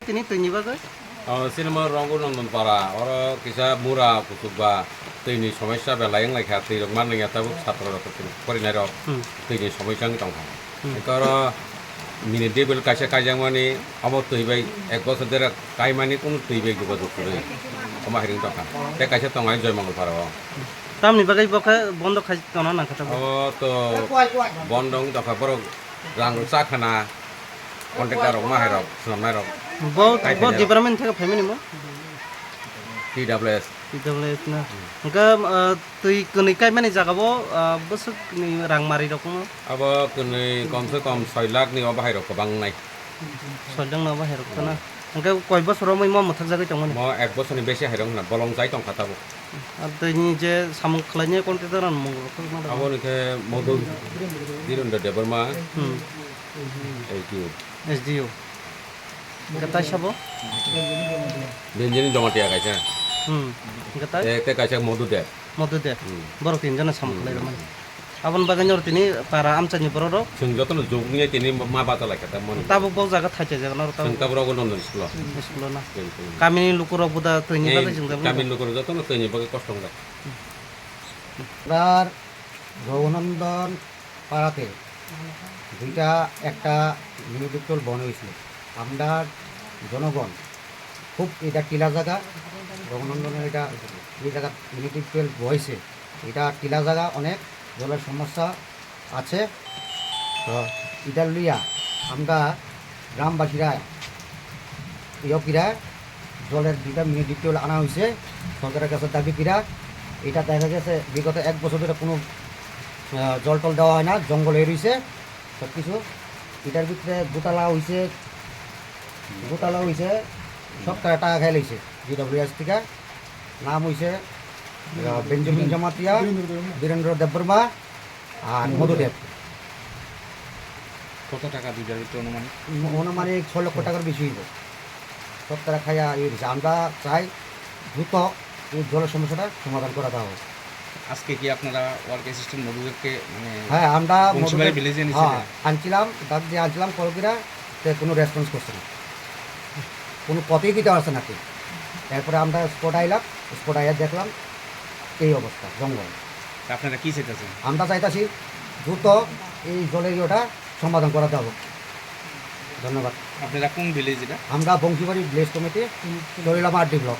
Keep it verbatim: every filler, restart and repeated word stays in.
Tini twini bagwi? O, chini mo Ranghu Nandan Para, oro kisa mura kuchuk ba twini somosya belai wng lai kha, twi rok man nangya tabuk satro rok, porinai rok Hmm. twini somosya wng tong kha. Hmm. Hwnkhe oro mini tubewell kaisa kaijakmani, omo twi bai ek bosor dera kaimani kunu twi bai jogajog kwrwi, omo hai wng tong kha. Tei kaisa tongo Joymangal Para o. Tamni bagwi bo khe bondo khai tongna nang kha tabuk? O to bondo wng tong kha, borok rang rok cha khana, contractor rok, ma hai rok, swnamnai rok. Bo, Kai bo thani rok. Department theke phaimani mo? T W S. T W S na. Hmm. Hwnkhe, ah, twi kwnwi kaimani jaga bo, ah, bwswk ni rang mari rok no? Abo kwnwi kom se kom soi lakh ni o bahai rok kwbang nai. Soi lakh ni o bahai rok na. Hmm. Hwnkhe koi bosor romwi mo mwthak jagwi tongmani? Mo ek bosor ni besi hai rok na, bolong chai tong kha tabuk. Ar tei ni je samung khlainai contractor ni mung rok khe ma Aboni khe Modhu Dhirendra Debbarma, Hmm. S D O. S D O. Hwnkhe tai sabo? Benjini Jamatia kaisa. Hmm. Hwnkhe tai? Tei, tei kaisa Modhu Deb. Modhu Deb. Hmm. Borok tin jona samung Hmm. khlai rwmani. Aboni bagwi noro tini para amchaini borok rok. Chwng jotono jugni tini ma bacha lai kha ta mani. Tabuk bo jaga thacha jaga noro tabuk. Chwng tabuk rogo Nondan school o. School o na. Chwng, chwng. Kamini luku rok bo da twi ni Ei, bagwi chwng tabuk. Kamini luku rok jotono twi ni bagwi kosto wng lai. এবার রঘুনন্দন পাড়াতে দুইটা একটা mini deep tubewell বন্ধ হয়েছিল। আমরা জনগণ খুব, এটা টিলা জায়গা, রঘুনন্দনের এটা, এই জায়গা মিনি ডিপ টিউবওয়েল বইছে, এটা টিলা জায়গা, অনেক জলের সমস্যা আছে। তো এটা লইয়া আমরা গ্রামবাসীরা ইয়ে কিরা জলের দুইটা মিনি ডিপ টিউবওয়েল আনা হয়েছে সরকারের কাছে দাবি কিরা। এটা দেখা গেছে বিগত এক বছর ধরে কোনো, আহ, জল টল দেওয়া হয় না, জঙ্গল হয়ে রয়েছে সব কিছু। এটার ভিতরে গোতালা হয়েছে, গোতালা হয়েছে, সব তারা টাকা খাই লাইছে ডি ডব্লিউ এস থেকে। নাম হয়েছে, আহ, বেঞ্জামিন জমাতিয়া, বীরেন্দ্র দেববর্মা আর মধুদেব। কত টাকা দুইটার ভিতরে অনুমানিক? উম, অনুমানিক ছয় লক্ষ টাকার বেশি হইব। সব তারা খাইয়া ইয়ে হয়েছে। আমরা চাই দ্রুত এই জলের সমস্যাটা সমাধান করা দেওয়া হোক। আজকে কি আপনারা ওয়ার্ক অ্যাসিস্ট্যান্ট মধুদেবকে, মানে, হ্যাঁ, আমরা বংশীবাড়ি মধুদেব, ভিলেজে এনেছিলেন? হ্যাঁ, আনছিলাম, ডাক দিয়ে আনছিলাম, কল করে, তো কোনো রেসপন্স করছে না, কোনো পথেই দিতে পারছে না কি। এরপরে আমরা স্পট আইলাম, স্পট আইয়া দেখলাম এই অবস্থা জঙ্গল। তা আপনারা কি চাইতেছেন? আমরা চাইতাছি দ্রুত এই জলের ইয়েটা সমাধান করা দেওয়া হোক। ধন্যবাদ। আপনারা কোন ভিলেজ এটা? আমরা বংশীবাড়ি ভিলেজ কমিটি, চরিলামা আরডি ব্লক।